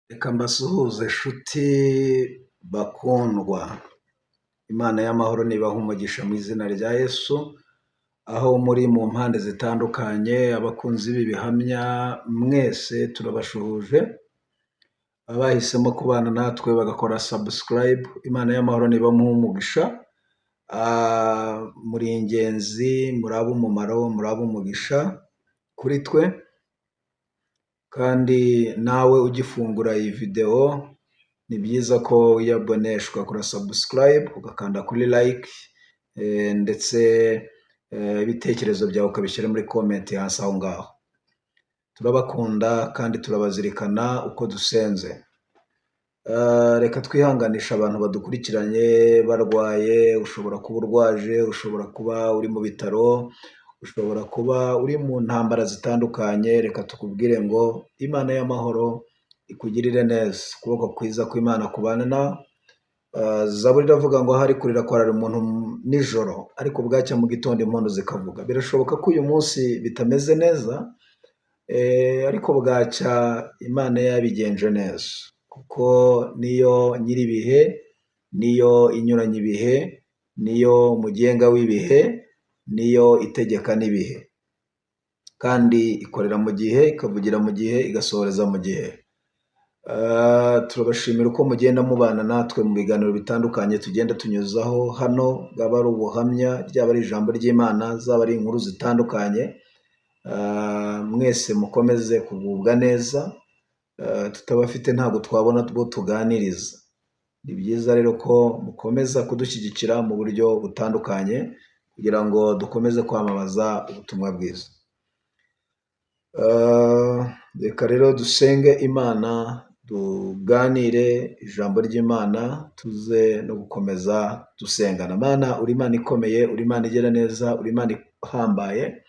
Reka mbasuhuze nshuti bakundwa, Imana y'amahoro nibahe umugisha mu izina rya Yesu, aho muri mu mpande zitandukanye, abakunzi b'ibihamya mwese turabashuhuje, abahisemo kubana natwe bagakora subscribe, Imana y'amahoro nibamuhe umugisha, muri ingenzi, muri ab'umumaro, muri ab'umugisha kuri twe, kandi nawe ugifungura iyi videwo ni byiza ko wiyabonesha ugakora subscribe, ugakanda kuri like, ndetse ibitekerezo byawe ukabishyira muri comment hasi aho ngaho. Turabakunda kandi turabazirikana uko dusenze. Reka twihanganishe abantu badukurikiranye barwaye, ushobora kuba urwaje, ushobora kuba uri mu bitaro, ushobora kuba uri mu ntambara zitandukanye, reka tukubwire ngo Imana y'amahoro ikugirire neza, ukuboko kwiza kw'Imana kubane nawe. Zaburi iravuga ngo ahari kurira kwarara umuntu nijoro, ariko bwacya mu gitondo impundu zikavuga. Birashoboka ko uyu munsi bitameze neza, ariko bwacya Imana yabigenje neza, kuko niyo nyir'ibihe, niyo inyuranya ibihe, niyo mugenga w'ibihe, niyo itegeka n'ibihe, kandi ikorera mu gihe, ikavugira mu gihe, igasohoreza mu gihe. Turabashimira uko mugenda mubana natwe mu biganiro bitandukanye tugenda tunyuzaho hano, bwaba ari ubuhamya, ryaba ari ijambo ry'Imana, zaba ari inkuru zitandukanye, mwese mukomeze kugubwa neza, tutabafite ntabwo twabona ubwo tuganiriza. Ni byiza rero ko mukomeza kudushyigikira mu buryo butandukanye kugira ngo dukomeze kwamamaza ubutumwa bwiza. Reka rero dusenge Imana, tuganire ijambo ry'Imana, tuze no gukomeza dusengana. Mana, uri Imana ikomeye, uri Imana igira neza, uri Imana ihambaye,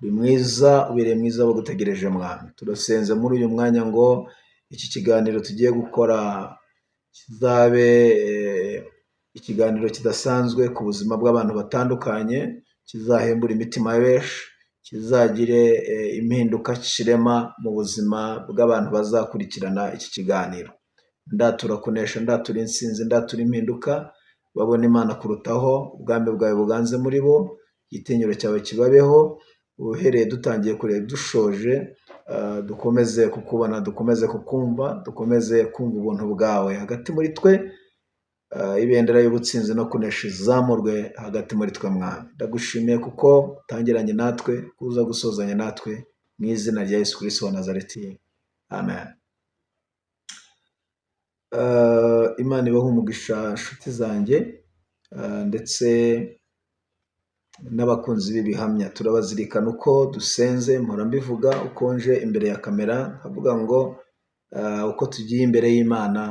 uri mwiza, ubereye mwiza bagutegereje Mwami. Turasenze muri uyu mwanya ngo iki kiganiro tugiye gukora kizabe ikiganiro kidasanzwe ku buzima bw'abantu batandukanye, kizahembura imitima ya benshi, kizagire impinduka kirema mu buzima bw'abantu bazakurikirana iki kiganiro. Ndatura kunesha, ndatura intsinzi, ndatura impinduka, babone Imana kurutaho, ubwami bwawe buganze muri bo, igitinyiro cyawe kibabeho, uhereye dutangiye kureba dushoje, dukomeze kukubona, dukomeze kukumva, dukomeze kumva ubuntu bwawe hagati muri twe, ibendera y'ubutsinzi no kunesha izamurwe hagati muri twe Mwami. Ndagushimiye kuko utangiranye natwe, kuza gusozanya natwe, mu izina rya Yesu Kristo wa Nazareti, amen. Imana ibahe umugisha nshuti zanjye, ndetse n'abakunzi b'ibihamya. Turabazirikana uko dusenze, mpora mbivuga uko nje imbere ya kamera, nkavuga ngo uko tugiye imbere y'Imana,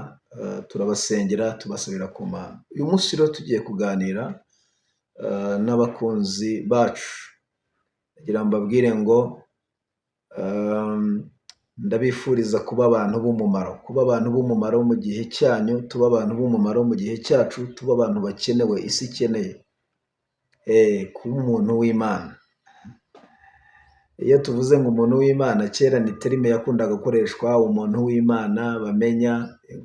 turabasengera, tubasabira ku Mana. Uyu munsi rero tugiye kuganira n'abakunzi bacu, ndagira ngo mbabwire ngo ndabifuriza kuba abantu b'umumaro, kuba abantu b'umumaro mu gihe cyanyu, tuba abantu b'umumaro mu gihe cyacu, tuba abantu bakenewe, isi ikeneye. Kuba umuntu w'Imana. Iyo tuvuze ngo umuntu w'Imana, kera ni terime yakundaga gukoreshwa, umuntu w'Imana bamenya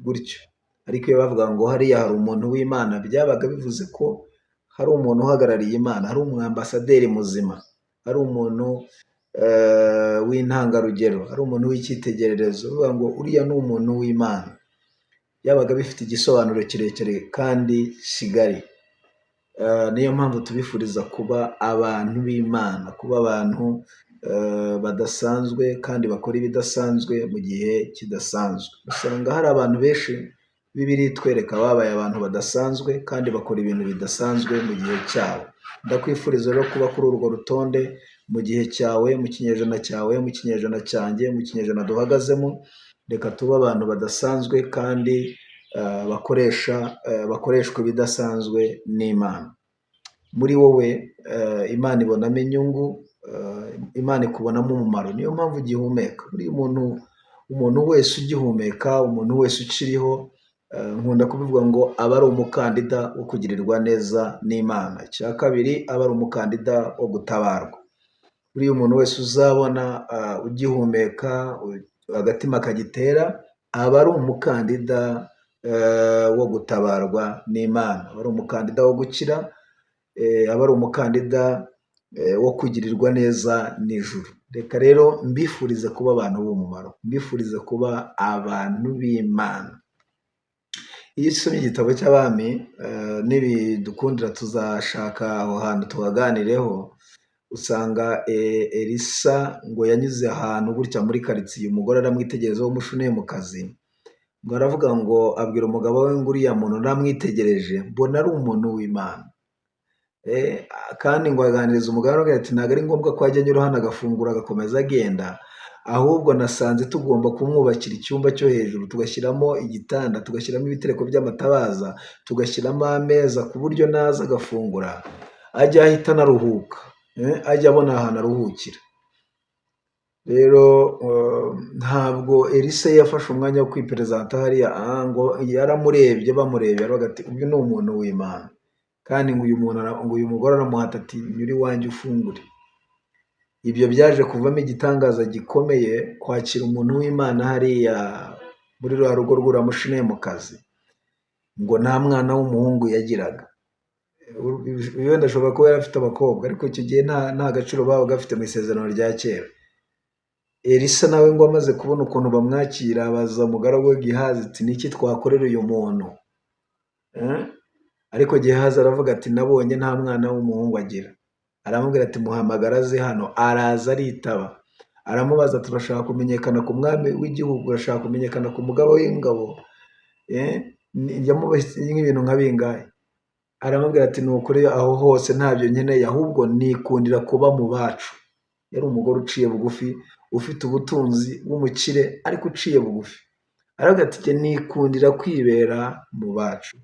gutyo, ariko iyo bavuga ngo hariya hari umuntu w'Imana, byabaga bivuze ko hari umuntu uhagarariye Imana, hari umwambasaderi muzima, hari umuntu w'intangarugero, hari umuntu w'icyitegererezo, bavuga ngo uriya ni umuntu w'Imana. Byabaga bifite igisobanuro kirekire kandi kigari. Niyo mpamvu tubifuriza kuba abantu b'Imana, kuba abantu badasanzwe kandi bakora ibidasanzwe mu gihe kidasanzwe. Usanga hari abantu benshi Bibiliya itwereka babaye abantu badasanzwe kandi bakora ibintu bidasanzwe mu gihe cyabo. Ndakwifuriza rero kuba kuri urwo rutonde mu gihe cyawe, mu kinyejana cyawe, mu kinyejana cyanjye, mu kinyejana duhagazemo. Reka tube abantu badasanzwe kandi bakoreshwa ibidasanzwe n'Imana. Muri wowe Imana ibonamo inyungu, Imana ikubonamo umumaro, niyo mpamvu ugihumeka. Buriya umuntu wese ugihumeka, umuntu wese ukiriho, nkunda kubivuga ngo aba ari umukandida wo kugirirwa neza n'Imana. Icya kabiri, aba ari umukandida wo gutabarwa. Buriya umuntu wese uzabona ugihumeka, agatima kagitera, aba ari umukandida wo gutabarwa n'Imana, aba ari umukandida wo gukira, aba ari umukandida wo kugirirwa neza n'ijuru. Reka rero mbifurize kuba abantu b'umumaro, mbifurize kuba abantu b'Imana. Iyo usomye igitabo cy'Abami, nibidukundira tuzashaka aho hantu tuhaganireho, usanga Elisa ngo yanyuze ahantu gutya muri karitsiye, umugore aramwitegereza w'umushunemukazi, ngo aravuga ngo abwira umugabo we ngo uriya muntu namwitegereje mbona ari umuntu w'Imana. Kandi ngo aganiriza umugabo we ati ntabwo ari ngombwa ko ajya anyura hano agafungura agakomeza agenda, ahubwo nasanze tugomba kumwubakira icyumba cyo hejuru, tugashyiramo igitanda, tugashyiramo ibitereko by'amatabaza, tugashyiramo ameza, ku buryo naza agafungura ajya ahita anaruhuka, ajya abona ahantu aruhukira. Rero ntabwo Elisa yafashe umwanya wo kwiperezanta hariya, ngo yaramurebye, bamurebye aravuga ati uyu ni umuntu w'Imana, kandi ngo uyu muntu ngo uyu mugore aramuhata ati nyura iwanjye ufungure. Ibyo byaje kuvamo igitangaza gikomeye, kwakira umuntu w'Imana hariya muri rwa rugo rw'uramushinemukazi, ngo nta mwana w'umuhungu yagiraga. Wenda ashobora kuba yari afite abakobwa, ariko icyo gihe nta gaciro babaga bafite mu isezerano rya kera. Elisa nawe ngo amaze kubona ukuntu bamwakira, abaza umugaragu we Gehazi ati niki twakorera uyu muntu? Ariko Gehazi aravuga ati nabonye nta mwana w'umuhungu agira. Aramubwira ati muhamagara aze hano. Araza aritaba, aramubaza ati urashaka kumenyekana ku mwami w'igihugu, urashaka kumenyekana ku mugaba w'ingabo? Yamubaza nk'ibintu nka bingahe? Aramubwira ati ni ukuri aho hose ntabyo nkeneye, ahubwo nikundira kuba mu bacu. Yari umugore uciye bugufi, ufite ubutunzi w'umukire, ariko uciye bugufi. Aravuga ati jye nikundira kwibera mu bacu.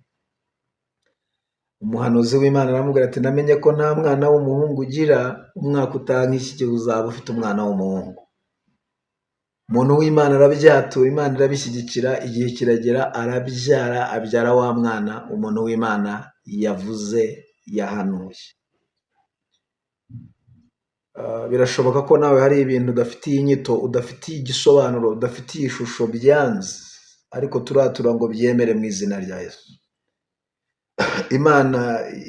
Umuhanuzi w'Imana aramubwira ati namenye ko nta mwana w'umuhungu ugira, umwaka utaha nk'iki gihe uzaba ufite umwana w'umuhungu. Umuntu w'Imana arabyatura, Imana irabishyigikira, igihe kiragera arabyara, abyara wa mwana umuntu w'Imana yavuze, yahanuye. Birashoboka ko nawe hari ibintu udafitiye inyito, udafitiye igisobanuro, udafitiye ishusho, byanze, ariko turatura ngo byemere mu izina rya Yesu. Imana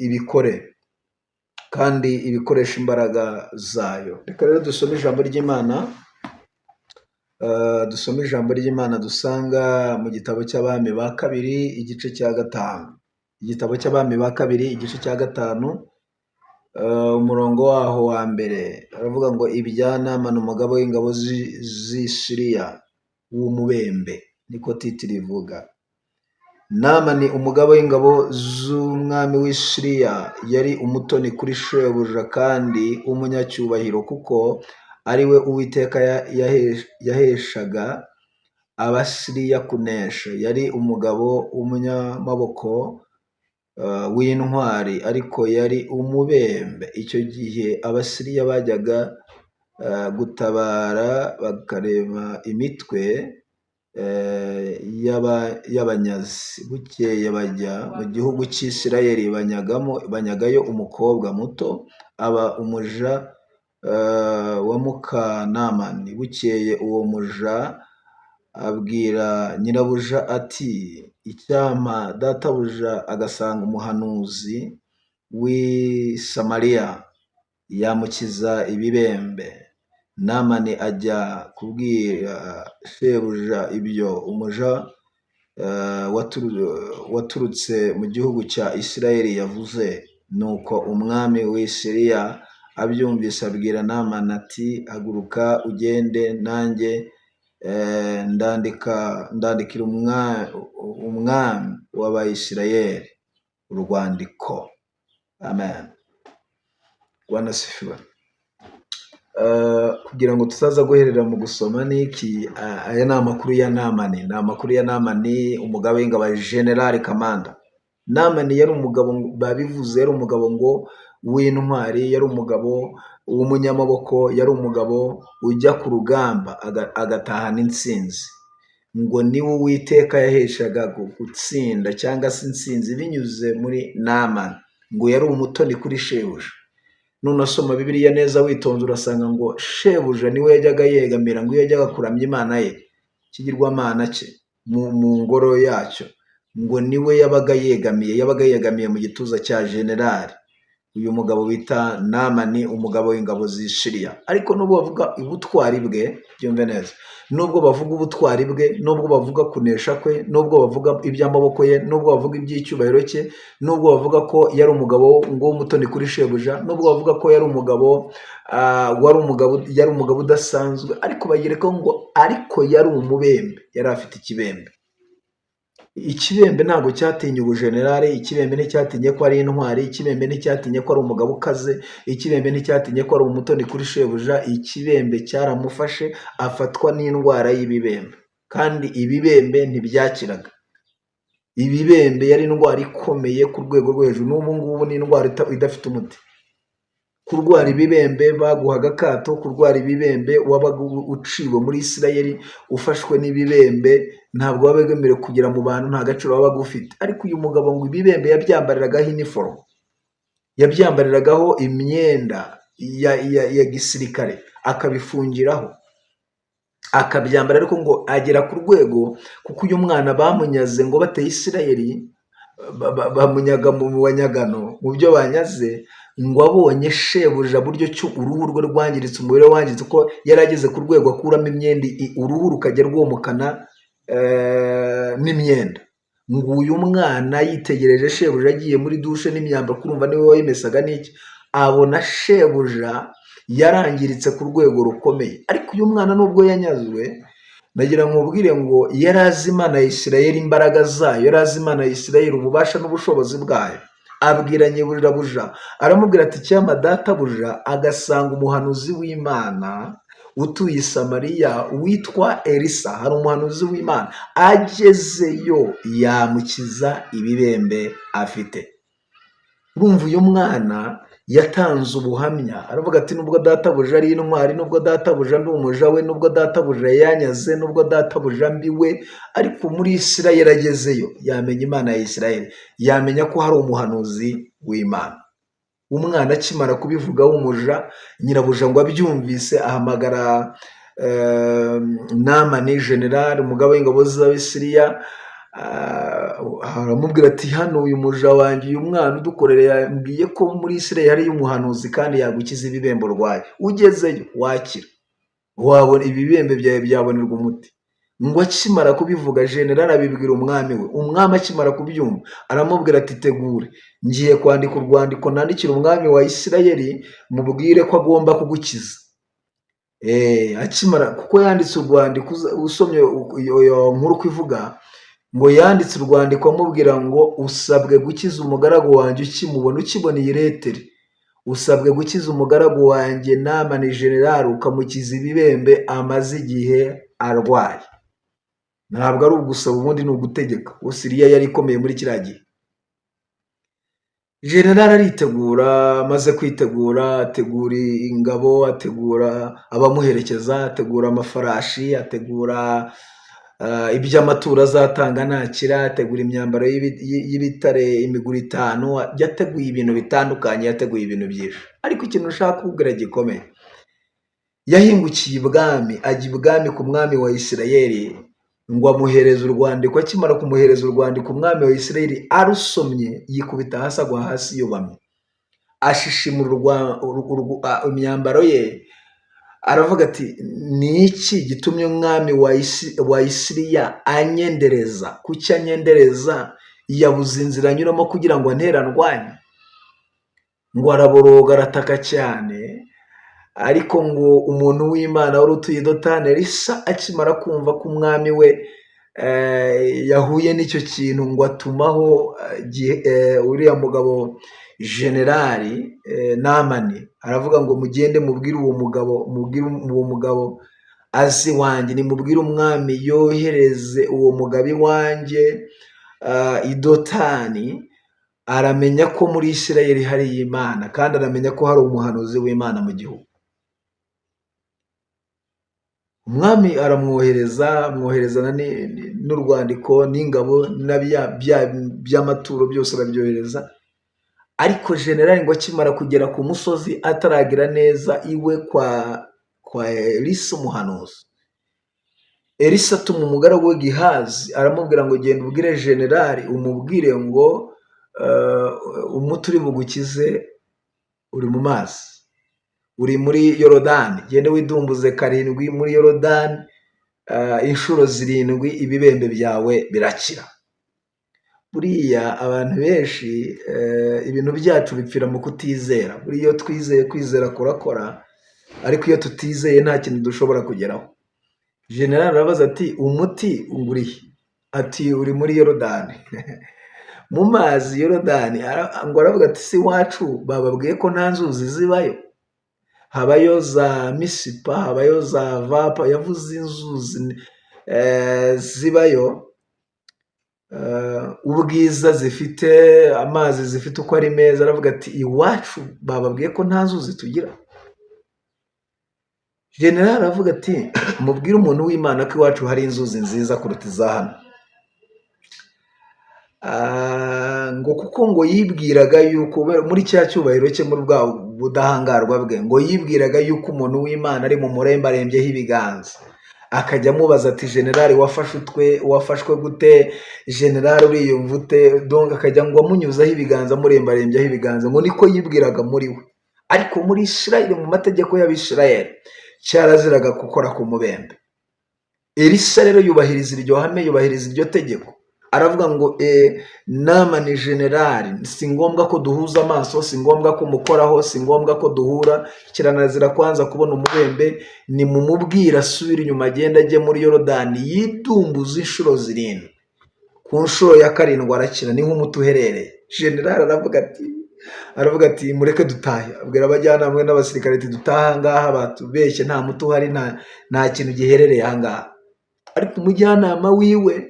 ibikore kandi ibikoresha imbaraga zayo. Reka rero dusome ijambo ry'Imana, dusome ijambo ry'Imana dusanga mu gitabo cy'Abami ba kabiri igice cya 5. Igitabo cy'Abami ba kabiri igice cya 5, umurongo waho wa mbere aravuga ngo ibya Namani umugaba w'ingabo z'i Siriya w'umubembe, niko titiri ivuga. Namani umugaba w'ingabo z'umwami w'i Siriya yari umutoni kuri shebuja kandi w'umunyacyubahiro, kuko ari we Uwiteka yaheshaga Abasiriya kunesha. Yari umugabo w'umunyamaboko w'intwari, ariko yari umubembe. Icyo gihe Abasiriya bajyaga gutabara bakarema imitwe y'abanyazi. Bukeye bajya mu gihugu cy'Isirayeli, banyagayo umukobwa muto, aba umuja wa muka Namani. Bukeye uwo muja abwira nyirabuja ati icyampa databuja agasanga umuhanuzi w'i Samariya, yamukiza ibibembe. Namani ajya kubwira shebuja ibyo umuja waturutse mu gihugu cya Isirayeli yavuze. Nuko umwami w'i Siriya abyumvise abwira Namani ati haguruka ugende, nanjye ndandikira umwami w'Abayisirayeli urwandiko. Amen. Bwana asifiwe. Kugira ngo tutaza guherera mu gusoma niki, aya ni amakuru ya Namani, ni amakuru ya Namani umugaba w'ingabo General Kamanda. Namani yari umugabo, babivuze, yari umugabo ngo w'intwari, yari umugabo w'umunyamaboko, yari umugabo ujya ku rugamba agatahana intsinzi. Ngo niwe Uwiteka yaheshaga gutsinda cyangwa se intsinzi binyuze muri Namani. Ngo yari umutoni kuri shebuja. Nunasoma Bibiliya neza witonze urasanga ngo shebuja niwe yajyaga yegamira, ngo iyo yajyaga kuramya Imana ye, ikigirwamana cye. mu ngoro yacyo. Ngo niwe yabaga yegamiye, yabaga yegamiye mu gituza cya generali, uyu mugabo bita Namani, umugabo w'ingabo z'Isiriya. Ariko nubwo bavuga ubutwari bwe, byumve neza, nubwo bavuga ubutwari bwe, nubwo bavuga kunesha kwe, nubwo bavuga iby'amaboko ye, nubwo bavuga iby'icyubahiro cye, nubwo bavuga ko yari umugabo ngo w'umutoni kuri shebuja, nubwo bavuga ko yari umugabo wari umugabo, yari umugabo udasanzwe, ariko bagerekaho ngo ariko yari umubembe, yari afite ikibembe. Ikibembe ntabwo cyatinye ubujenerali, ikibembe nticyatinye ko ari intwari, ikibembe nticyatinye ko ari umugabo ukaze, ikibembe nticyatinye ko ari umutoni kuri shebuja. Ikibembe cyaramufashe, afatwa n'indwara y'ibibembe, kandi ibibembe ntibyakiraga. Ibibembe yari indwara ikomeye ku rwego rwo hejuru, n'ubu ngubu ni indwara idafite umuti. Kurwara ibibembe baguhaga akato, kurwara ibibembe wabaga uciwe muri Isirayeli, ufashwe n'ibibembe ntabwo wabaga wemerewe kugera mu bantu, nta gaciro wabaga ufite. Ariko uyu mugabo ngo ibibembe yabyambariragaho iniforume, yabyambariragaho imyenda ya gisirikare, akabifungiraho, akabyambara. Ariko ngo agera ku rwego, kuko uyu mwana bamunyaze ngo bateye Isirayeli, bamunyaga mu banyagano, mu byo banyaze, ngo abonye shebuja buryo ki uruhu rwe rwangiritse, umubiri we wangiritse, ko yari ageze ku rwego akuramo imyenda, uruhu rukajya rwomokana n'imyenda. Ngo uyu mwana yitegereje shebuja agiye muri dushe n'imyambaro, kurumva niwe wayimesaga n'iki, abona shebuja yarangiritse ku rwego rukomeye. Ariko uyu mwana nubwo yanyazwe, nagira ngo mubwire ngo yari azi Imana ya Isirayeli, imbaraga zayo, yari azi Imana ya Isirayeli, ububasha n'ubushobozi bwayo. Abwira nyirabuja, aramubwira ati: "Icyampa databuja agasanga umuhanuzi w'Imana utuye i Samariya witwa Elisa. Hari umuhanuzi w'Imana, agezeyo yamukiza ibibembe afite." Urumva uyu mwana yatanze ubuhamya, aravuga ati: "Nubwo databuja ari intwari, nubwo databuja ndi umuja we, nubwo databuja yanyaze, nubwo databuja mbiwe, ariko muri Isirayeli agezeyo yamenya Imana ya Isirayeli, yamenya ko hari umuhanuzi w'Imana." Umwana akimara kubivuga w'umuja, nyirabuja ngo abyumvise ahamagara Namani generali, umugaba w'ingabo z'Abisiriya, aramubwira ati: "Hano uyu muja wanjye, uyu mwana udukorera, yambwiye ko muri Isirayeli hariyo umuhanuzi kandi yagukiza ibibembe urwaye. Ugezeyo wakira, wabona ibibembe byawe byabonerwa umuti." Ngo akimara kubivuga, generali abibwira umwami we. Umwami akimara kubyumva aramubwira ati: "Tegure, ngiye kwandika urwandiko nandikira umwami wa Isirayeli, mubwire ko agomba kugukiza." Akimara kuko yanditse urwandiko, usomye iyo nkuru uko ivuga, ngo yanditse urwandiko amubwira ngo: "Usabwe gukiza umugaragu wanjye ukimubona, ukibona iyi letter, usabwe gukiza umugaragu wanjye Namani generali, ukamukiza ibibembe amaze igihe arwaye." Ntabwo ari ugusaba, ubundi ni ugutegeka. Siriya yari ikomeye muri kiriya gihe. Generali aritegura, amaze kwitegura ategura ingabo, ategura abamuherekeza, ategura amafarashi, ategura iby'amaturo azatanga nakira, ategura imyambaro y'ibitare imiguru 5, yateguye ibintu bitandukanye, yateguye ibintu byinshi. Ariko ikintu ushaka kukubwira gikomeye, yahingukiye ibwami, ajya ibwami ku mwami wa Isirayeli, ngo amuhereze urwandiko. Akimara kumuhereza urwandiko, umwami wa Isirayeli arusomye yikubita hasi, agwa hasi yubamye, ashishimura imyambaro ye, aravuga ati: "Ni iki gitumye umwami wa Isiriya anyendereza? Kuki anyendereza? Yabuze inzira anyuramo kugira ngo antere andwanye?" Ngo araboroga, arataka cyane. Ariko ngo umuntu w'Imana wari utuye i Dotani, Elisa, akimara kumva ko umwami we yahuye n'icyo kintu, ngo atumaho uriya mugabo generali Namani, aravuga ngo: "Mugende mubwire uwo mugabo, mubwire uwo mugabo azi iwanjye, nimubwire umwami yohereze uwo mugabo iwanjye i Dotani." Aramenya ko muri Isirayeli hari Imana, kandi aramenya ko hari umuhanuzi w'Imana mu gihugu. Umwami aramwohereza, amwoherezana n'urwandiko n'ingabo na by'amaturo byose arabyohereza. Ariko generali ngo akimara kugera ku musozi, ataragira neza iwe kwa Elisa umuhanuzi. Elisa atuma umugaragu we Gihazi, aramubwira ngo genda ubwire generali, umubwire ngo umuti uri bugukize uri mu mazi, uri muri Yorodani, gende widumbuze 7 muri Yorodani, inshuro 7 ibibembe byawe birakira. Buriya abantu benshi ibintu byacu bipfira mu kutizera. Buriya iyo twizeye, kwizera kurakora, ariko iyo tutizeye nta kintu dushobora kugeraho. Generali arabaza ati umuti urihe? Ati uri muri Yorodani. Mu mazi Yorodani. Ngo aravuga ati si iwacu bababwiye ko nta nzuzi zibayo, habayo za Misipa, habayo za Vapa, yavuze inzuzi zibayo, ubwiza zifite, amazi zifite uko ari meza. Aravuga ati iwacu bababwiye ko nta nzuzi tugira. Generali aravuga ati mubwire umuntu w'Imana ko iwacu hari inzuzi nziza kuruta iza hano. Ngo kuko ngo yibwiraga yuko muri cya cyubahiro cye, muri bwa budahangarwa bwe, ngo yibwiraga yuko umuntu w'Imana ari mu murembe arembyeho ibiganza, akajya amubaza ati generali wafashe utwe, wafashwe gute, generali uriyumva ute? Donc akajya ngo amunyuzaho ibiganza, amurembarembyeho ibiganza, ngo niko yibwiraga muri we. Ariko muri Isirayeli, mu mategeko y'Abisirayeli, cyaraziraga gukora ku mubembe. Elisa rero yubahiriza iryo hame, yubahiriza iryo tegeko, aravuga ngo Namani generali, si ngombwa ko duhuza amaso, si ngombwa ko mukoraho, si ngombwa ko duhura, kiranazira kwanza kubona umubembe, ni mumubwira asubire inyuma, agende ajye muri Yorodani yidumbuze inshuro 7, ku nshuro ya 7 arakira, niho umuti uherereye. Generali aravuga ati mureke dutahe, abwira abajyanama be n'abasirikare ati dutahe ahangaha, batubeshye, nta muti uhari, nta kintu giherereye ahangaha. Ariko umujyanama wiwe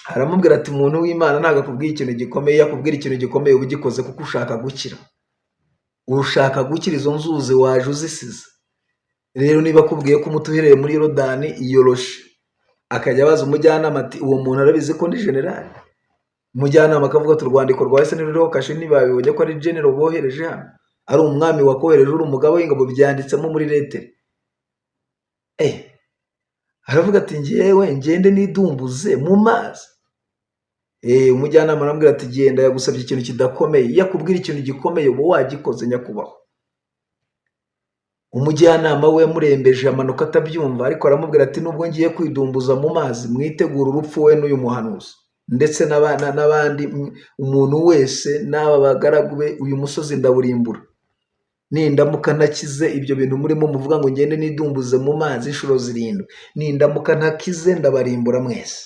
aramubwira ati umuntu w'Imana ntabwo akubwiye ikintu gikomeye, iyo akubwira ikintu gikomeye uba ugikoze kuko ushaka gukira, ushaka gukira, izo nzuzi waje uzisize. Rero niba akubwiye ko umuti uherereye muri Yorodani, iyoroshe. Akajya abaza umujyanama ati uwo muntu arabizi ko ndi generali? Umujyanama akavuga ati urwandiko rwawe se ntiruriho kashe, ntibabibonye ko ari general bohereje hano, ari umwami wakohereje, uri umugaba w'ingabo, byanditsemo muri lettre. Aravuga ati ngewe ngende nidumbuze mu mazi? Umujyanama aramubwira ati genda, yagusabye ikintu kidakomeye, iyo akubwira ikintu gikomeye uba wagikoze nyakubahwa. Umujyanama we yamurembeje amanuka atabyumva, ariko aramubwira ati nubwo ngiye kwidumbuza mu mazi, mwitegure urupfu we n'uyu muhanuzi ndetse n'abandi, umuntu wese n'aba bagaragu be, uyu musozi ndawurimbura nindamuka ntakize. Ibyo bintu murimo muvuga ngo ngende nidumbuze mu mazi inshuro 7, nindamuka ntakize ndabarimbura mwese.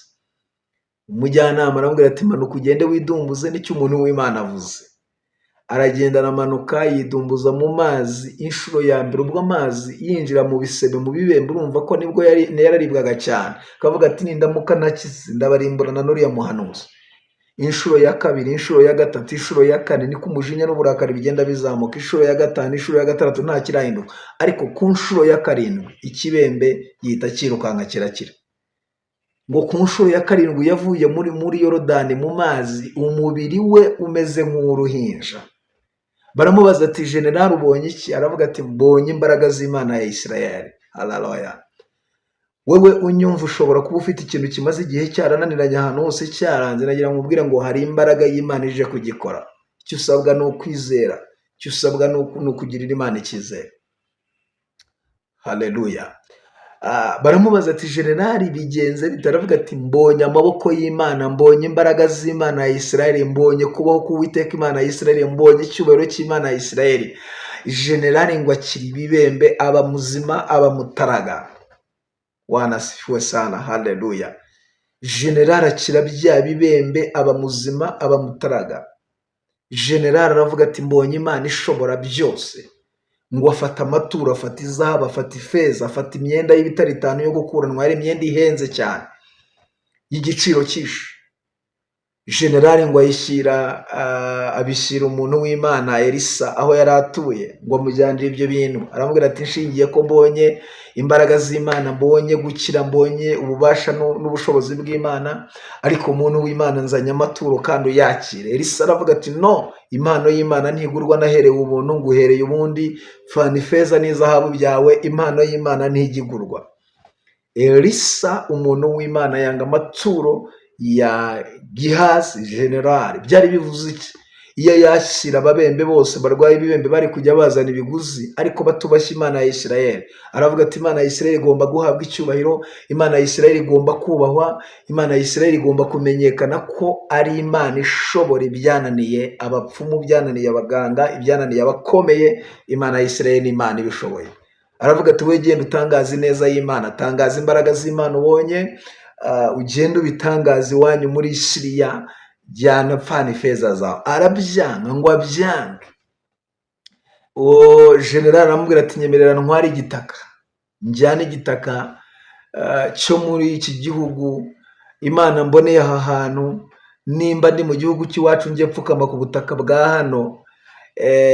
Umujyanama aramubwira ati manuka ugende widumbuze, nicyo umuntu w'Imana avuze. Aragenda aramanuka yidumbuza mu mazi inshuro ya mbere, ubwo amazi yinjira mu bisebe, mu bibembe, urumva ko nibwo yari yararibwaga cyane, akavuga ati nindamuka ntakize ndabarimburana n'uriya muhanuzi. Inshuro ya kabiri, inshuro ya gatatu, inshuro ya kane, niko umujinya n'uburakari bigenda bizamuka, inshuro ya gatanu, inshuro ya gatandatu nta kirahinduka, ariko ku nshuro ya 7 ikibembe gihita cyirukanka kirakira. Ngo ku nshuro ya 7 yavuye muri Yorodani mu mazi, umubiri we umeze nk'uw'uruhinja. Baramubaza ati generali ubonye iki? Aravuga ati mbonye imbaraga z'Imana ya Isirayeli. Haleluya. Wewe unyumva ushobora kuba ufite ikintu kimaze igihe cyarananiranye, ahantu hose cyaranze, nagira ngo nkubwire ngo hari imbaraga y'Imana ije kugikora. Icyo usabwa ni ukwizera, icyo usabwa ni ukugirira Imana icyizere. Haleluya. Baramubaza ati generali bigenze bite? Aravuga ati mbonye amaboko y'Imana, mbonye imbaraga z'Imana ya Isirayeli, mbonye kubaho k'Uwiteka Imana ya Isirayeli, mbonye icyubahiro cy'Imana ya Isirayeli. Generali ngo akira ibibembe, aba muzima, aba mutaraga. Bwana asifiwe sana, haleluya. Generali akira bya bibembe, aba muzima, aba mutaraga. Generali aravuga ati mbonye Imana ishobora byose. Ngo afata amaturo, afata izahabu, afata ifeza, afata imyenda y'ibitare 5 yo gukuranwa, yari imyenda ihenze cyane y'igiciro cyinshi. Generali ngo ayishyira, abishyira umuntu w'Imana Elisa aho yari atuye, ngo amujyanire ibyo bintu. Aramubwira ati nshingiye ko mbonye imbaraga z'Imana, mbonye gukira, mbonye ububasha n'ubushobozi bw'Imana, ariko umuntu w'Imana nzanye amaturo kandi uyakire. Elisa aravuga ati no, impano y'Imana ntigurwa, naherewe ubuntu, nguhereye ubundi, fana ifeza n'izahabu byawe, impano y'Imana ntijya igurwa. Elisa umuntu w'Imana yanga amaturo ya Gihazi generali. Byari bivuze iki? Iyo yakira ababembe bose barwaye ibibembe bari kujya bazana ibiguzi, ariko batubashye Imana ya Isirayeli. Aravuga ati Imana ya Isirayeli igomba guhabwa icyubahiro, Imana ya Isirayeli igomba kubahwa, Imana ya Isirayeli igomba kumenyekana ko ari Imana ishobora ibyananiye abapfumu, ibyananiye abaganga, ibyananiye abakomeye. Imana ya Isirayeli ni Imana ibishoboye. Aravuga ati we genda utangaza ineza y'Imana, tangaza imbaraga z'Imana ubonye, ugende ubitangaza iwanyu muri Siriya, jyana pfana ifeza zawe. Arabyanga ngo abyange. Uwo generali aramubwira ati nyemerera ntware igitaka, njyane igitaka cyo muri iki gihugu, Imana mboneye aha hantu, nimba ndi mu gihugu cy'iwacu njye mfukama ku butaka bwa hano,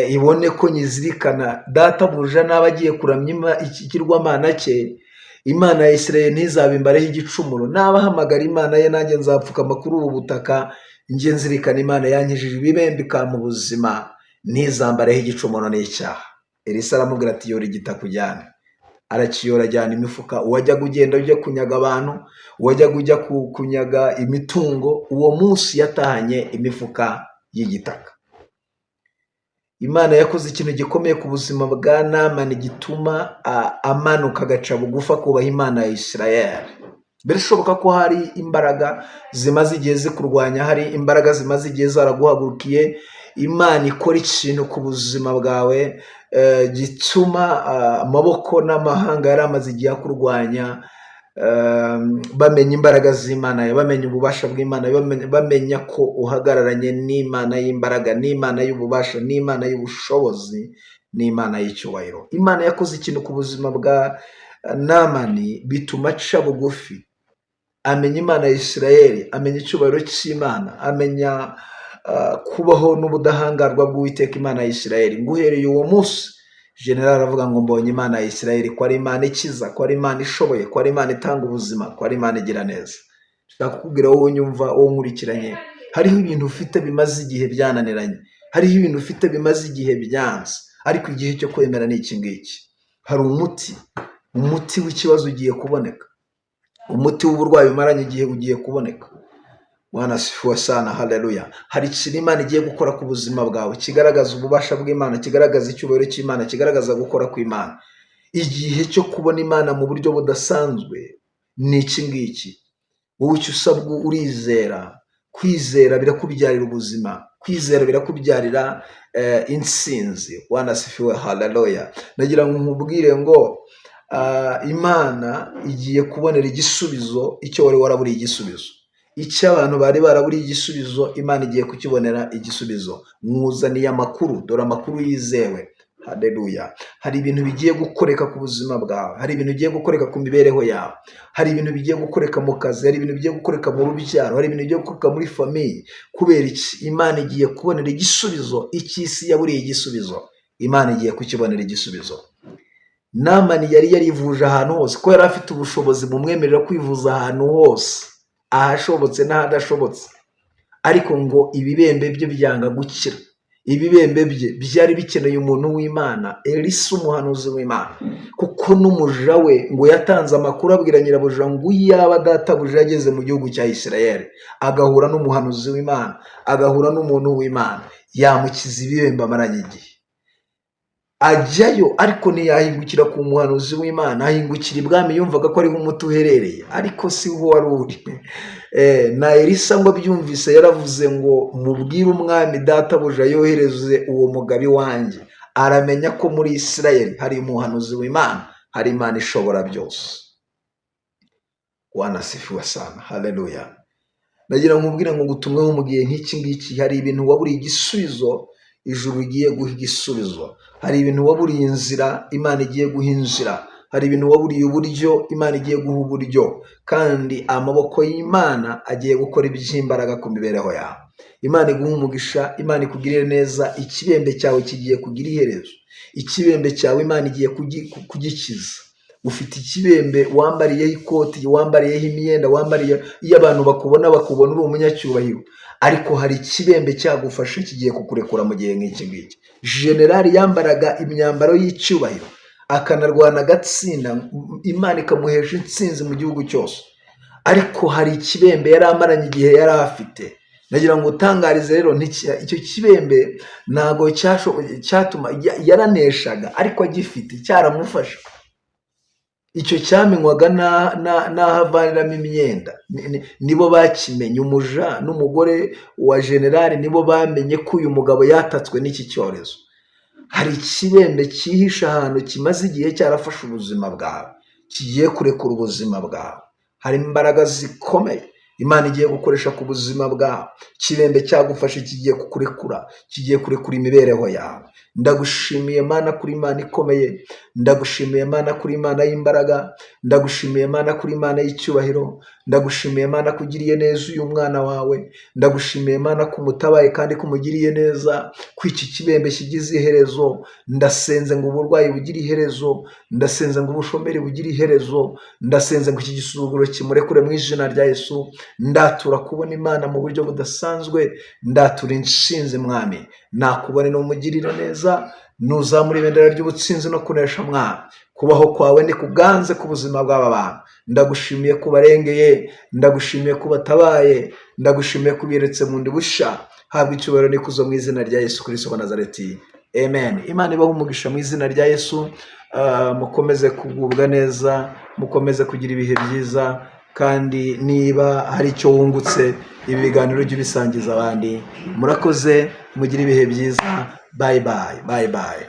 ibone ko nyizirikana. Databuja naba agiye kuramya ikigirwamana cye, Imana ya Isirayeli ntizabimbareho igicumuro. Naba ahamagara Imana ye, nanjye nzapfukama kuri ubu butaka, njye nzirikana Imana yankijije ibibembe ikampa ubuzima, ntizambareho igicumuro n'icyaha. Elisa aramubwira ati yora igitaka ujyane. Arakiyora ajyana imifuka. Uwajyaga ugenda ujya kunyaga abantu, uwajyaga ujya kunyaga imitungo, uwo munsi yatahanye imifuka y'igitaka. Imana yakoze ikintu gikomeye ku buzima bwa Namani gituma amanuka agaca bugufi akubaha Imana ya Isirayeli. Birashoboka ko hari imbaraga zimaze igihe zikurwanya, hari imbaraga zimaze igihe zaraguhagurukiye. Imana ikora ikintu ku buzima bwawe gituma amaboko n'amahanga yari amaze igihe akurwanya bamenya imbaraga z'Imana, bamenya ububasha bw'Imana, bamenya ko uhagararanye n'Imana y'imbaraga, n'Imana y'ububasha, n'Imana y'ubushobozi, n'Imana y'icyubahiro. Imana yakoze ikintu ku buzima bwa Namani bituma aca bugufi, amenya Imana ya Isirayeli, amenya icyubahiro cy'Imana, amenya kubaho n'ubudahangarwa bw'Uwiteka Imana ya Isirayeli. Nguhereye uwo munsi generali aravuga ngo mbonye Imana ya Isirayeli ko ari Imana ikiza, ko ari Imana ishoboye, ko ari Imana itanga ubuzima, ko ari Imana igira neza. Nshaka kukubwira wowe unyumva, wowe nkurikiranye, hariho ibintu ufite bimaze igihe byananiranye, hariho ibintu ufite bimaze igihe byanze, ariko igihe cyo kwemera ni iki ngiki. Hari umuti w'ikibazo ugiye kuboneka, umuti w'uburwayi umaranye igihe ugiye kuboneka. Bwana asifiwe sana, haleluya. Hari ikintu Imana igiye gukora ku buzima bwawe kigaragaza ububasha bw'Imana, kigaragaza icyubahiro cy'Imana, kigaragaza gukora kw'Imana. Igihe cyo kubona Imana mu buryo budasanzwe ni iki ngiki. Wowe icyo usabwa urizera, kwizera birakubyarira ubuzima, kwizera birakubyarira intsinzi. Bwana asifiwe, haleluya. Nagira ngo nkubwire ngo Imana igiye kubonera igisubizo icyo wari waraburiye igisubizo. Icyo abantu bari baraburiye igisubizo, Imana igiye kukibonera igisubizo. Mwuzaniye amakuru, dore amakuru yizewe. Haleluya. Hari ibintu bigiye gukoreka ku buzima bwawe, hari ibintu bigiye gukoreka ku mibereho yawe, hari ibintu bigiye gukoreka mu kazi, hari ibintu bigiye gukoreka mu rubyaro, hari ibintu bigiye gukoreka muri famille. Kubera iki? Imana igiye kubonera igisubizo icy'isi yaburiye igisubizo. Imana igiye kukibonera igisubizo. Namani yari yarivuje ahantu hose, ko yari afite ubushobozi bumwemerera kwivuza ahantu hose, ahashobotse n'ahadashobotse, ariko ngo ibibembe bye byanga gukira. Ibibembe bye byari bikeneye umuntu w'Imana, Elisa umuhanuzi w'Imana, kuko n'umuja we ngo yatanze amakuru abwira nyirabuja ngo iyaba databuja yageze mu gihugu cya Isirayeli agahura n'umuhanuzi w'Imana, agahura n'umuntu w'Imana, yamukiza ibibembe amaranye igihe. Ajyayo ariko ntiyahingukira ku muhanuzi w'Imana, ahingukira ibwami, yumvaga ko ariho umuti uherereye, ariko si ho wari uri. Na Elisa ngo abyumvise yaravuze ngo mubwire umwami databuja yohereze uwo mugabo iwanjye, aramenya ko muri Isirayeli hari umuhanuzi w'Imana, hari Imana ishobora byose. Bwana asifiwe sana, haleluya. Nagira ngo nkubwire ngo ngutumweho mu gihe nk'iki ngiki, hari ibintu waburiye igisubizo, ijuru rigiye guha igisubizo. Hari ibintu waburiye inzira, Imana igiye guha inzira. Hari ibintu waburiye uburyo, Imana igiye guha uburyo. Kandi amaboko y'Imana agiye gukora iby'imbaraga ku mibereho yawe. Imana iguha umugisha, Imana ikugirire neza, ikibembe cyawe kigiye kugira iherezo. Ikibembe cyawe Imana igiye kugikiza. Ufite ikibembe wambariyeho ikoti, wambariyeho imyenda, wambariye, iyo abantu bakubona bakubona uri umunyacyubahiro, ariko hari ikibembe cyagufashe kigiye kukurekura mu gihe nk'iki ngiki. Generali yambaraga imyambaro y'icyubahiro, akanarwana agatsinda, Imana ikamuhesha intsinzi mu gihugu cyose. Ariko hari ikibembe yari amaranye igihe yari afite. Nagira ngo utangarize rero, icyo kibembe ntabwo cyatuma yaraneshaga, ariko agifite cyaramufasha. Icyo cyamenywaga n'aho avaniramo imyenda. Nibo bakimenye, umuja n'umugore wa generali nibo bamenye ko uyu mugabo yatatswe n'iki cyorezo. Hari ikibembe cyihishe ahantu kimaze igihe cyarafashe ubuzima bwawe, kigiye kurekura ubuzima bwawe. Hari imbaraga zikomeye Imana igiye gukoresha ku buzima bwawe. Ikibembe cyagufashe kigiye kukurekura, kigiye kurekura imibereho yawe. Ndagushimiye Mana kuri Imana ikomeye, ndagushimiye Mana kuri Imana y'imbaraga, ndagushimiye Mana kuri Imana y'icyubahiro, ndagushimiye Mana ko ugiriye neza uyu mwana wawe, ndagushimiye Mana ko umutabaye kandi ko umugiriye neza, ko iki kibembe kigize iherezo. Ndasenze ngo uburwayi bugire iherezo, ndasenze ngo ubushomeri bugire iherezo, ndasenze ngo iki gisuzuguro kimurekure mu izina rya Yesu. Ndatura kubona Imana mu buryo budasanzwe, ndatura inshinzi Mwami, nakubone n'umugirire neza, nuzamura ibendera ry'ubutsinzi no kunesha Mwami. Kubaho kwawe ni kuganze ku buzima bw'aba bantu. Ndagushimiye ko ubarengeye, ndagushimiye ko ubatabaye, ndagushimiye ko ubiretse bundi busha. Habwa icyubahiro n'ikuzo mu izina rya Yesu Kristo wa Nazareti, amen. Imana ibahe umugisha mu izina rya Yesu. Mukomeze kugubwa neza, mukomeze kugira ibihe byiza, kandi niba hari icyo wungutse, ibi biganiro ujye ubisangiza abandi. Murakoze, mugire ibihe byiza. Bye bye, bye bye.